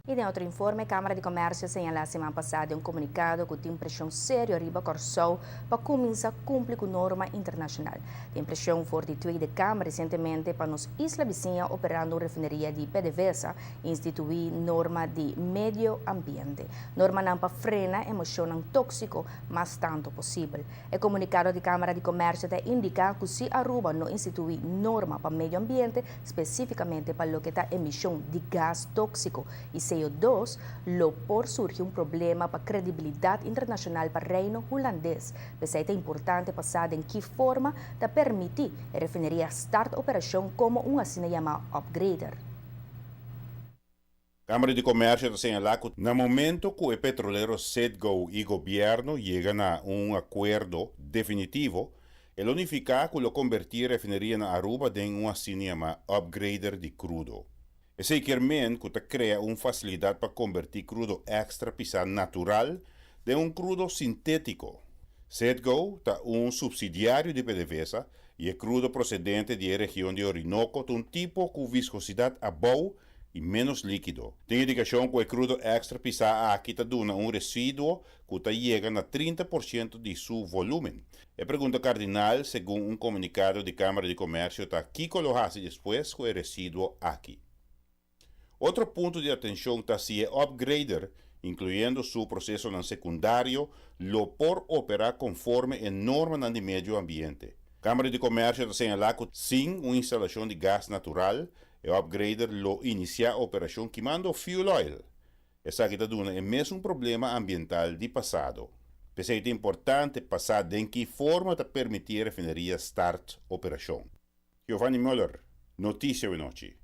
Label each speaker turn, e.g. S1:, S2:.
S1: I den otro informe, Kámara di Komèrsio a señalá siman pasá den un komunikado ku tin preshon serio riba Kòrsou pa kuminsá kumpli ku norma internashonal. Tin preshon for di Tweede Kamer resientemente pa nos isla bisiña operando un refineria di PDVSA instituí norma di medio ambiente, normanan pa frena emishonnan tóksiko mas tantu posibel. E komunikado di Kámara di Komèrsio ta indiká ku si Aruba no instituí norma pa medio ambiente, spesífikamente pa loke ta emishon di gas tóksiko i CO2, lo por surgi un problema pa kredibilidat internashonal pa Reino Hulandes. P'esei ta importante pa sa den ki forma ta permití e refineria start operashon komo un asina yamá upgrader.
S2: Kámara di Komèrsio ta señalá ku na momento ku e petrolero Citgo i gobièrnu yega na un akuerdo definitivo, e lo nifiká ku lo kombertí e refineria na Aruba den un asina yamá upgrader di krudo. Esei kier men ku ta krea un fasilidat pa kombertí krudo èkstra pisá natural den un krudo sintétiko. Citgo ta un supsidiario di PDVSA i e krudo prosedente di e region di Orinoco ta un tipo ku viskosidat abou i ménos líkido. Tin indikashon ku e krudo èkstra pisá aki ta duna un residuo ku ta yega na 30% di su volúmen. E pregunta kardinal, segun un komunikado di Kámara di Komèrsio, ta kiko lo hasi despues ku e residuo aki. Otro punto di atenshon ta si e upgrader, inkluyendo su prosesonan sekundario, lo por operá konforme e normanan di medio ambiente. Kámara di Komèrsio ta señalá ku sin un instalashon di gas natural, e upgrader lo inisiá operashon kimando fuel oil. Esaki ta duna e mesun problema ambiental di pasado. P'esei ta importante pa sa den ki forma ta permití e refineria start operashon. Giovanni Muller, Noticia Awenochi.